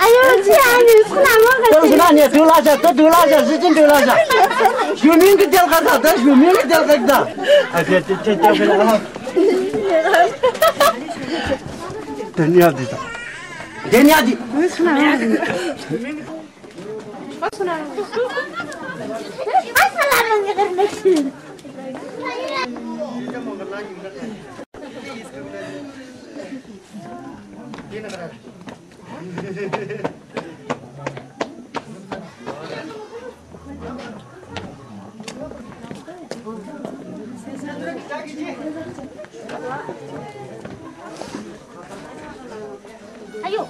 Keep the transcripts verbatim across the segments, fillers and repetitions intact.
Ayo, ci, ayo, suna mo ka. Tong suna ni, dula ja, to dula ja, sitin dula ja. Shumin ke del ka sa, to shumin ke del ka da. Ayo, ci, ci, ci, ci. Deni adi ta. Deni adi. Suna mo. Ayo.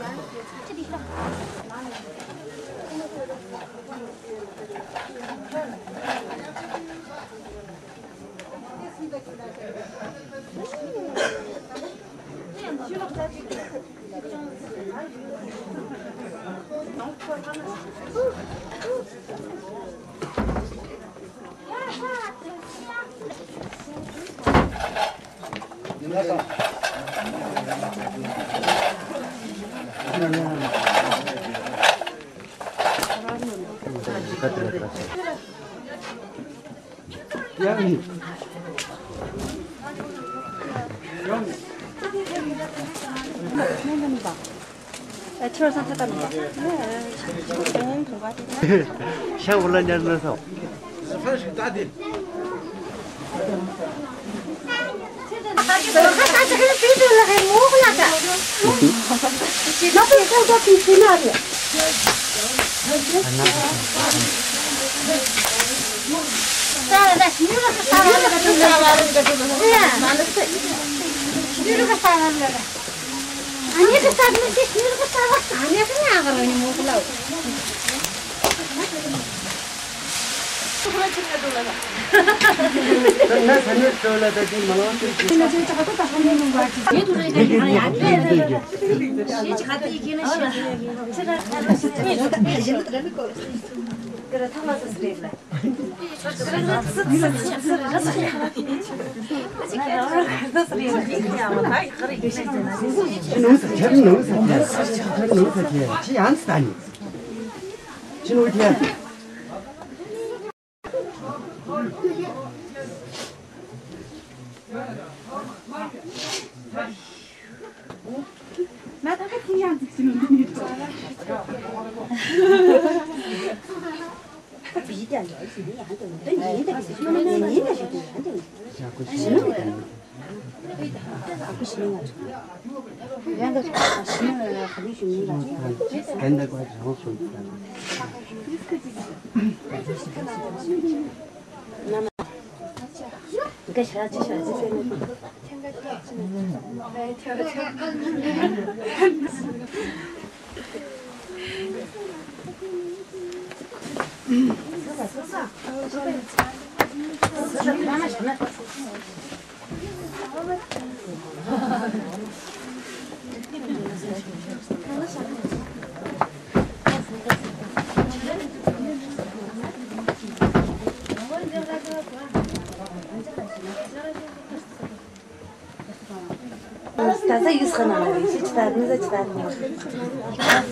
Таза юз хана, ши читадын, за читадын.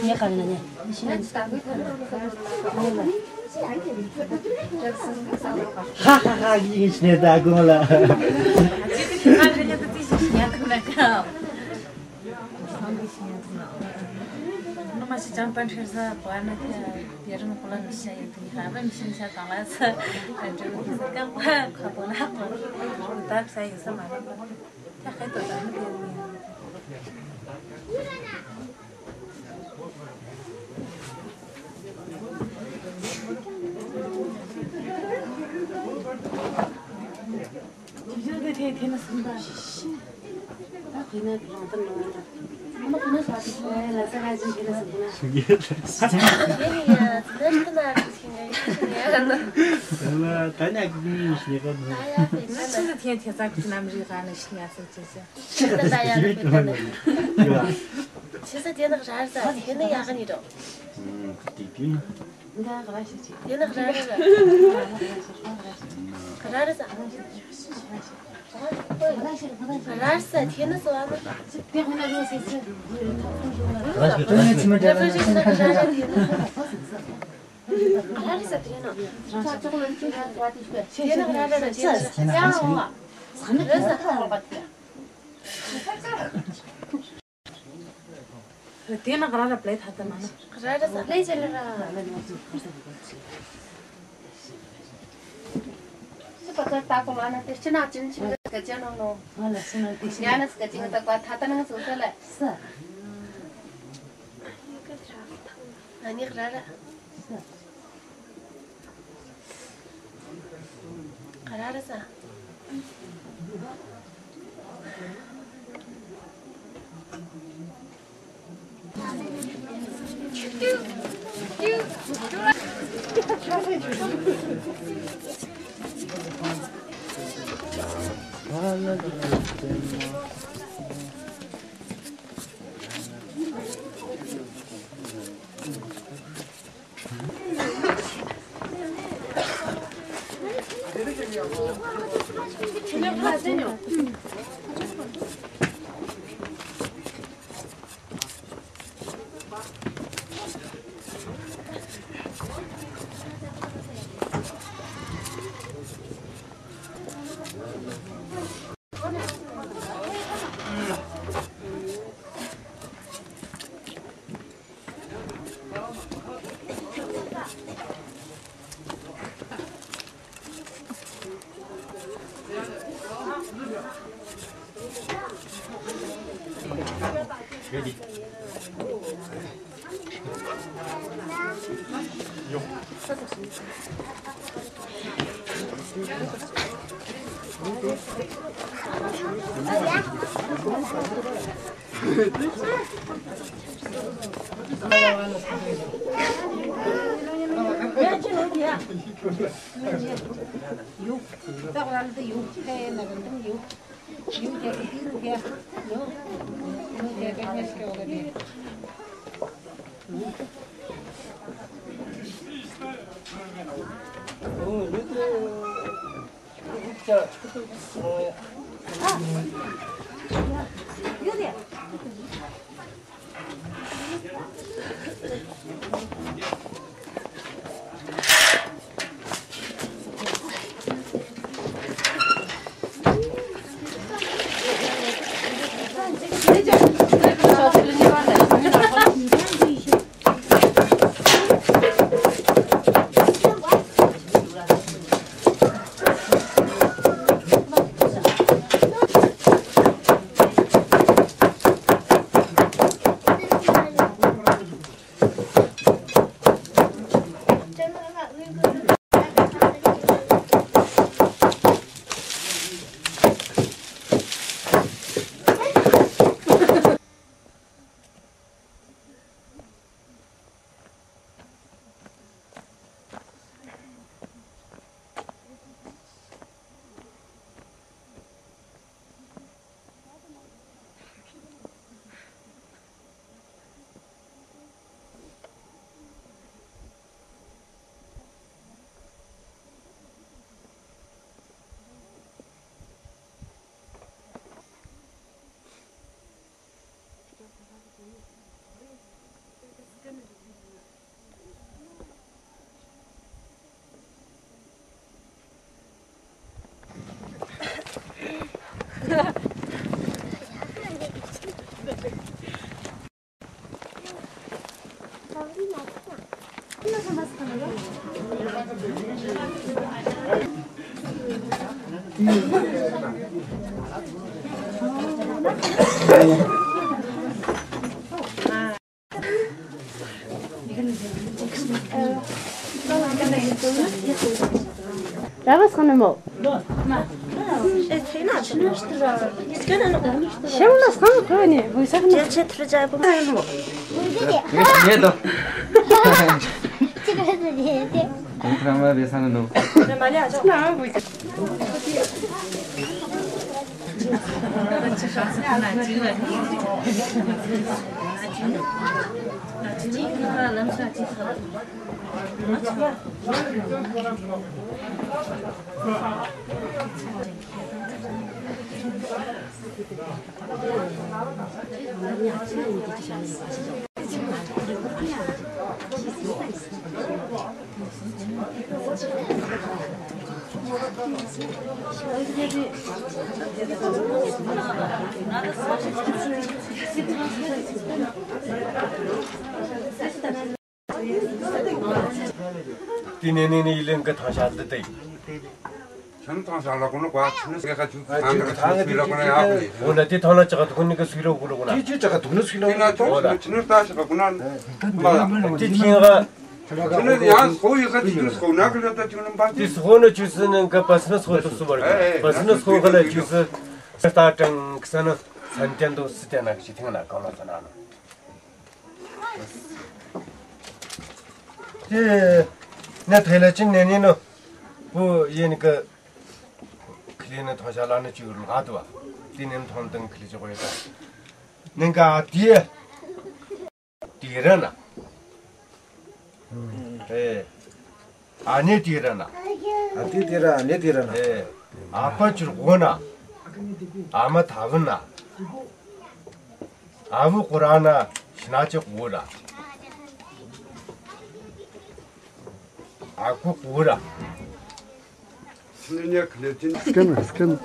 Не хана не. Ха-ха-ха, ишне да гола. Tena karara plate hata mana. Karara sa. Plate chala ra. Sa pacha ta ko mana te china chin chin ka chana no. Mana suna te. Yana ska chin ta kwa thata nang su sa la. Sa. Ani karara. Sa. Karara sa. ཨ་སང་ནི་མོ། ཤེམ་ལ་སང་ཁོ་ནི་བུ་སང་ནི། ཅེ་ཅེ་ཐུར་ཅ་བུ་མ་ཡིན་མོ། ཡེ་དོ། ཁོང་ཁྲ་མ་བེ་སང་ནོ། དེ་ནས་ནས་ནས་ཡི་ལིང་གི་ཐང་ཤ་འདི་དེ། ཆང་ཐང་ཤ་ལ་གོ་ནོ་གོ་ཆུ་ནི་སེ་ཁ་ཆུ་ཐང་གི་སུ་ལ་གོ་ན་ཡ་ཁུ་ལེ། འོ་ན་དེ་ཐང་ལ་ཅག་ག་དུག་ནི་གི་སུ་ལ་གོ་ལ་གོ་ན། དེ་ཅི་ཅག་ག་དུག་ནི་སུ་ལ་གོ་ན། འོ་ན་ཆུ་ནི་ད་ཤ་ག་གོ་ན། མ་ལ་དེ་ཁྱེད་ག་ཆུ་ནི་ཡང་སོ་ཡི་ག་དེ་ཆུ་སོ་ན་གི་ལ་ད་ཆུ་ནི་པ་དེ་སོ་ནི་ཆུ་སི་ནི་ག་པ་སི་ནི་སོ་དུ་སུ་བར་གི་པ་སི་ནི་སོ་ག་ལ་ཆུ་སི་ས་ཏང་གི་ས་ནི་སན་ཏན་དུ་སི་ཏན་ན་གི་ཤི་ཐེང་ན་གང་ལ་ས་ན་ནོ། དེ་ནས་ཐེ་ལེ་ཅིན་ནས་ནི་ནོ། བུ་ཡིན་གི་ཁི་ལི་ནི་ཐང་ཤ་ལ་ནི་ཅིག་རུ་ལ་དུ་བ། དེ་ནས་ཐང་ཏང་ཁི་ལི་ཅིག་གོ་ཡོད་ད། ནི་ག་དེ་དེ་ར་ན། ཨེ། ཨ་ནེ་དེ་ར་ན། ཨ་དེ་དེ་ར་ཨ་ནེ་དེ་ར་ན། ཨེ། ཨ་ཕ་ཅིར་གོ་ན། ཨ་མ་ཐ་བུ་ན། ཨ་བུ་ཀུ་ར་ན་ཤི་ན་ཅི་ཀུ་ར། ཨ་ཀུ་ཀུ་ར། སི་ཀན་སི་ཀན།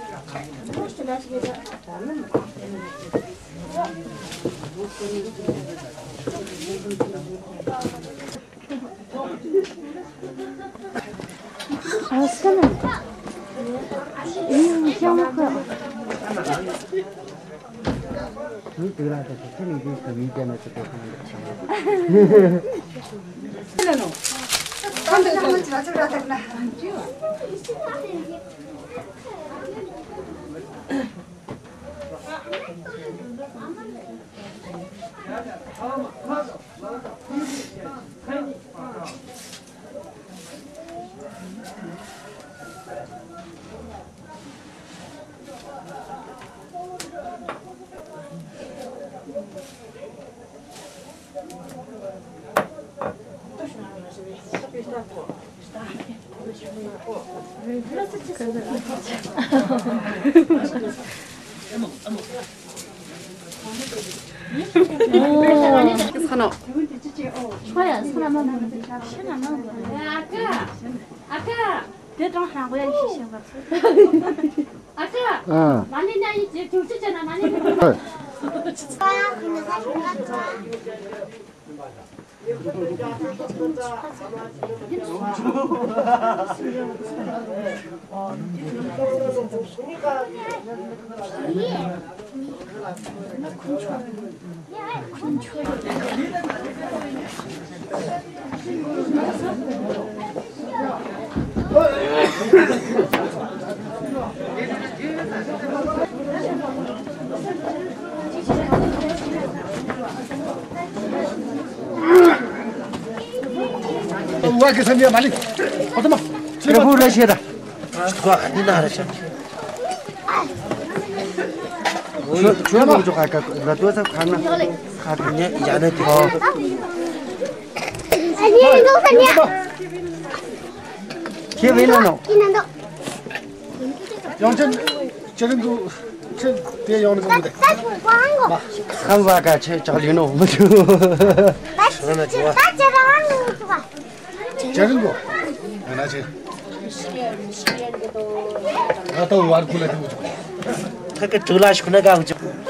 ཁྱེད་བས་ན་ནོ། ཡང་ཅན་ཅི་རིང་དུ་ཅི་དེ་ཡང་ནི་གོང་དེ། ཁམས་བ་ཀ་ཆེ་ཅག་ལི་ནོ་མི་ཆུ། ཅི་རིང་གོ། ཡང་ན་ཅི། ང་ཏང་བར་ཁུ་ལ་དེ་འུ་ཅུ། ཐ་ཀ་ཅུ་ལ་ཤུ་ན་ག་འུ་ཅུ།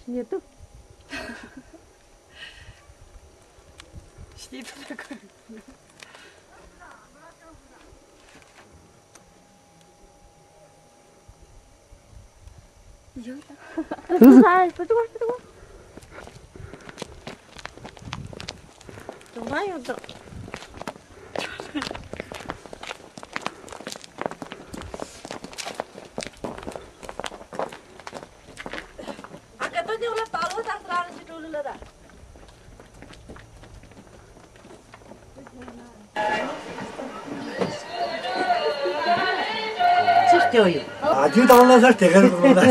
Sini tu. Sini tu aku. Yo ta. Hai, patu, patu. Tuh, ayo, tuh. Aka to jauh lah, tahu lah, tak terlalu situ dulu lah, dah. Aju tahu lah, sir, tekan dulu lah.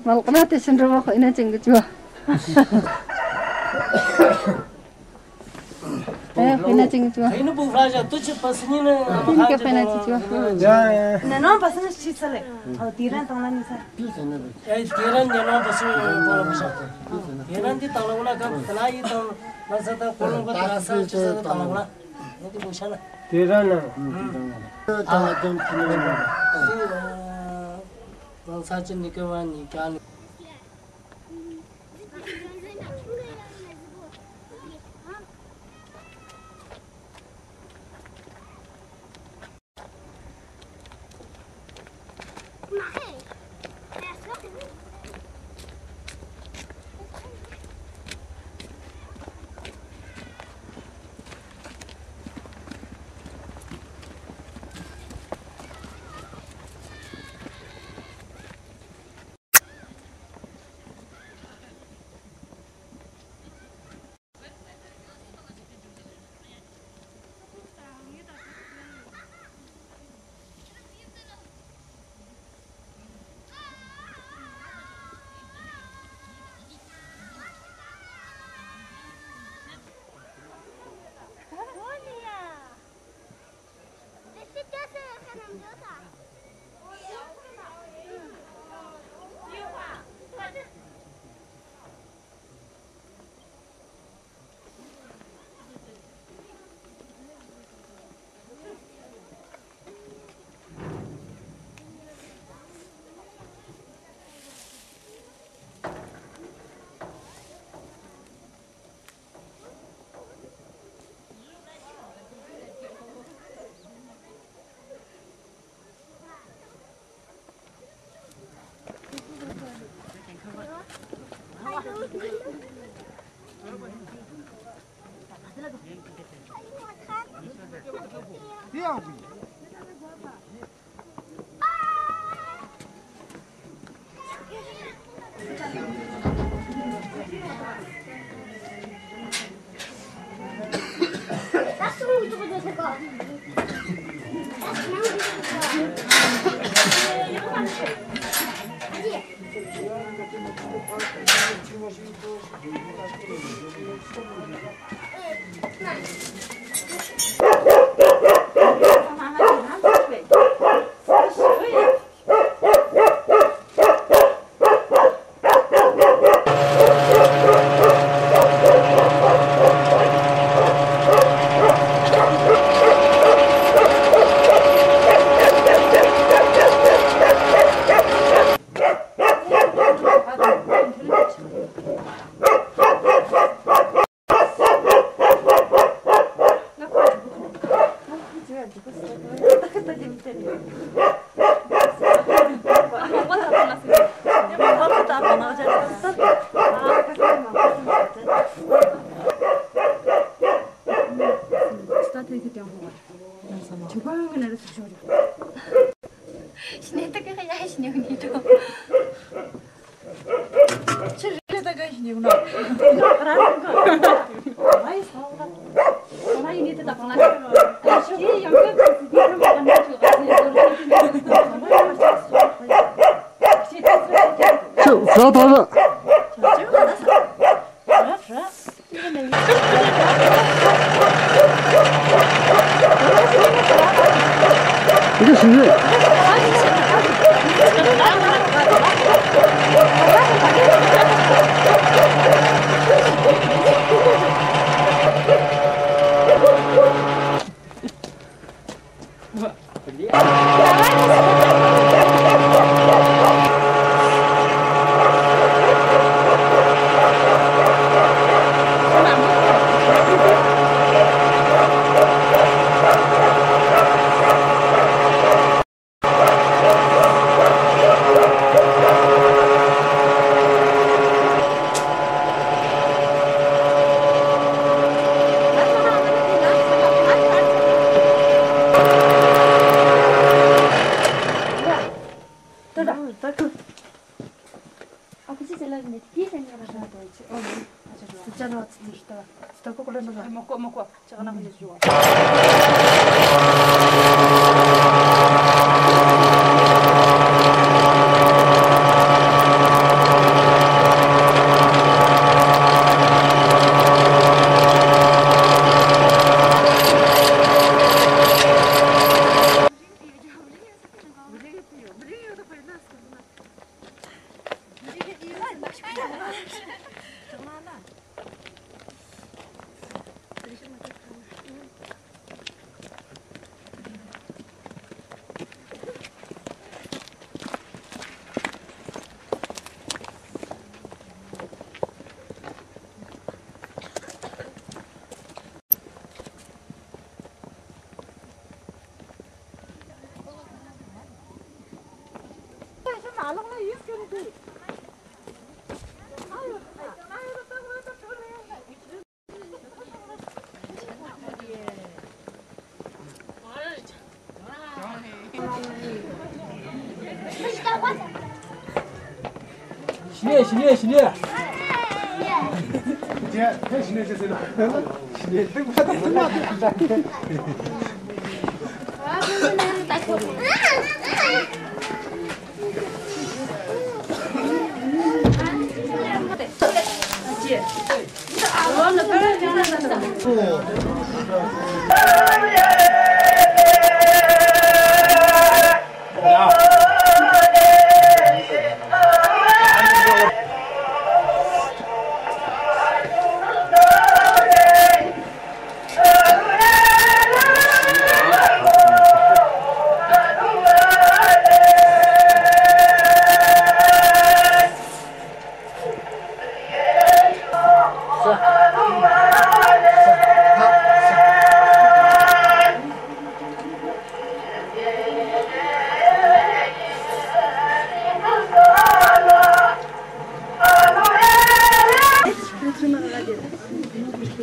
Malqanate sinroba ko ina chingkichua. Eh, ko ina chingkichua. Ina bu fraja tu chi pasni na. Tin ke ko ina chingkichua. Ya, ya. Na non pasni chi sale. Au tiran tangla ni sa. Eh, tiran na non pasni tangla sa. Tiran di tangla wala kan tala i tangla sa ta kolong ko tala sa chi sa tangla wala. Tiran na.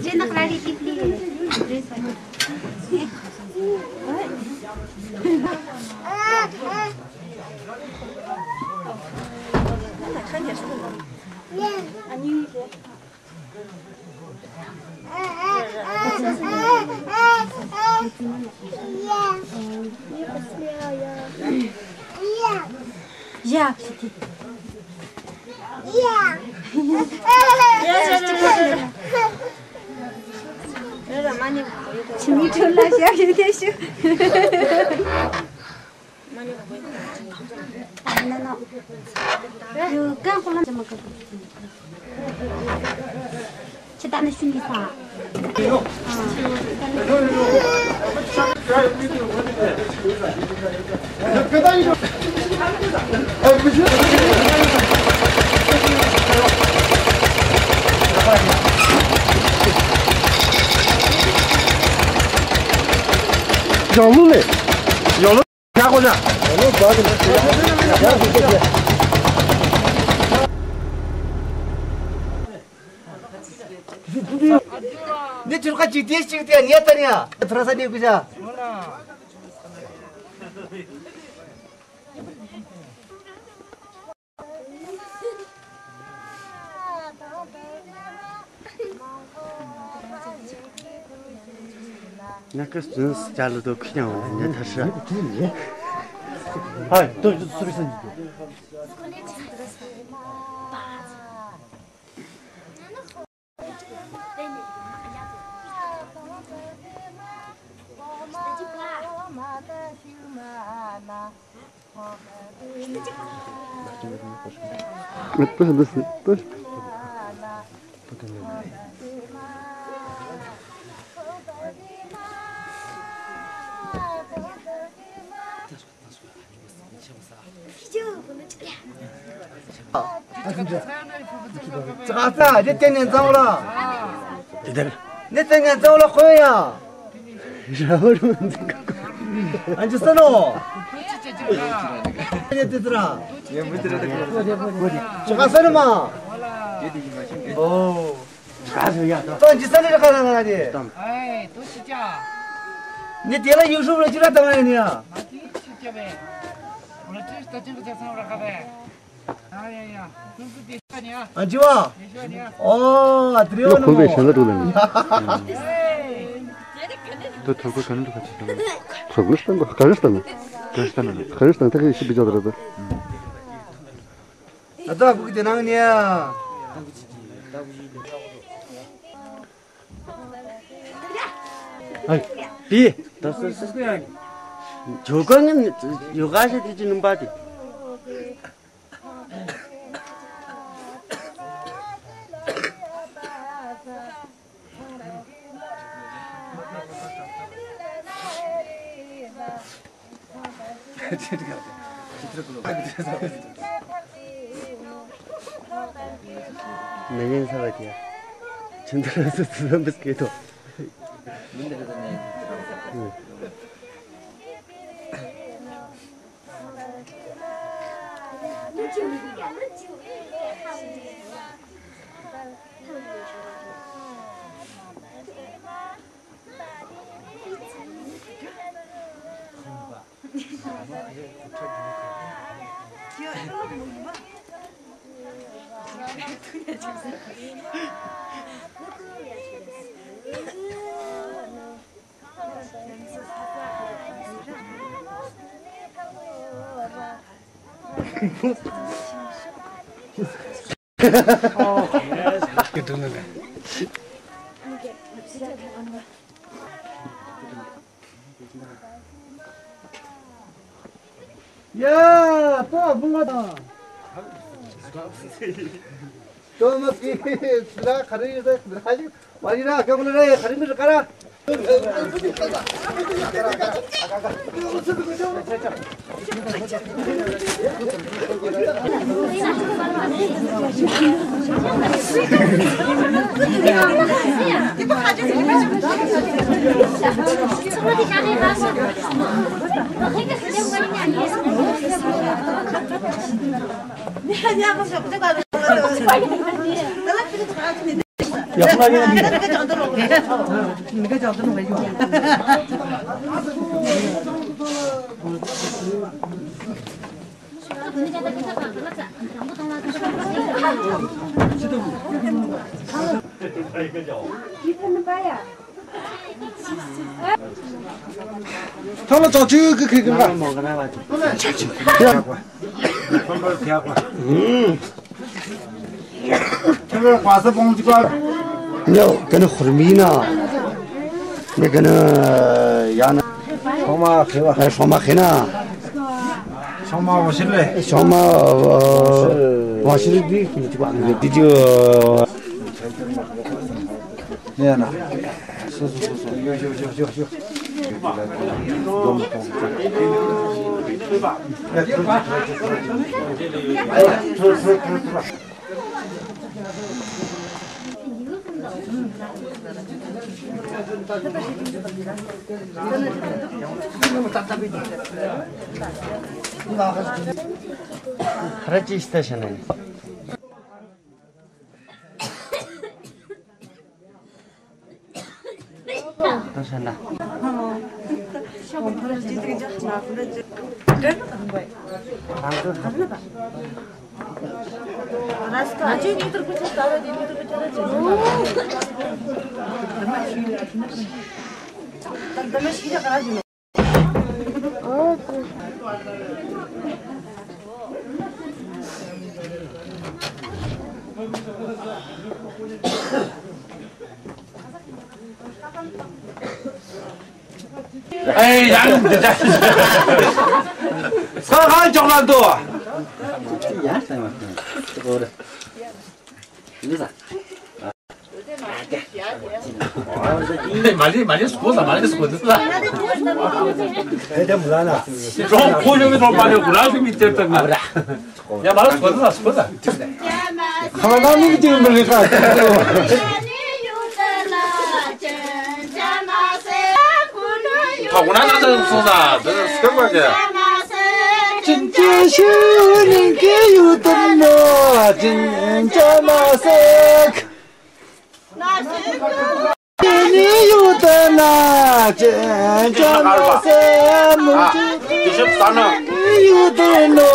Jenakra di T V. Yolu le. Yolu. Ni churka chiti chiti ni atania. Thrasa ni kuja. Nya kas jins jalu do knyang nya thasa. Hai, to ju suri san ju. Tsakasa, ni teni tsang la. Ni teni tsang la koya. Anji sano. Ni titra. Tsakasa nama. Oh. To, jisa ni kara kara ni. Ai, to chicha. Ni tela YouTube lo chira tama ni ya. Mati chicha be. Ulo chis ta chin ta sa ura kara. Ai, ai, ai. Anjiwa. Oh, atrio no. Khulbe shan da dula ni. To thoko kanu to kachi. Kazakhstan, Kazakhstan. Kazakhstan. Kazakhstan ta ke isi bija dara da. Ata kuki tenang nia. Ai, pi. Jokan yoga se di jinumba di. Nangin sabatiya. Chandra su tu biskit ho. Ya, to bunga da. To maki, sila khari da, khari. Wali na, kya bol rahe? Khari mein rakha na. ཐོག་ལ་ཙོག་ཅུ་གི་ཁི་གི་ག། ཡ། ཧུམ། ཁྱེད་རང་བ་ས་བོང་ཅིག་པ། ཉོ་ག་ནི་ཧུར་མི་ན། ཉོ་ག་ནི་ཡ་ན། སྲོ་མ་ཁེ་བ། ཨེ་སྲོ་མ་ཁེ་ན། སྲོ་མ་བ་ཤི་ལེ། སྲོ་མ་བ་ཤི་ལེ་དི་ཁི་ཅིག་པ་ནི་དི་ཅི། ཡ་ན། སོ་སོ་སོ་སོ། ཡོ་ཡོ་ཡོ་ཡོ་ཡོ། ཁ་ར་ཅི་སྟེ་ཤ་ནི། ཏོ་ཤ་ན། ཨེ་ཡང་འདི་ད། ས་གང་ཅོག་ལ་འདུག། མ་ལི་མ་ལི་སྐོར་ལ་མ་ལི་སྐོར་ལ། ཨེ་དེ་མུ་ལ་ན། གྲོང་ཁོ་ཡོད་མི་གྲོང་པ་ལས་གུ་ར་ཤི་མི་ཏེར་ཏེར་ན། ཡ་མ་ལ་སྐོར་ལ་སྐོར་ལ། ཁ་ལ་ན་མི་ཏེ་མི་ལི་ཁ། ཁ་གུ་ན་ན་ད་སོ་ས་ད་སྐར་མ་ཅེ། ཅིན་ཅེ་ཤུ་ནིང་གི་ཡུ་ཏན་ནོ། ཅིན་ཅེ་མ་སེ། ནི་ཡུ་ཏན་ན། ཅིན་ཅེ་མ་སེ། མུ་ཅི་ཡུ་ཏན་ནོ།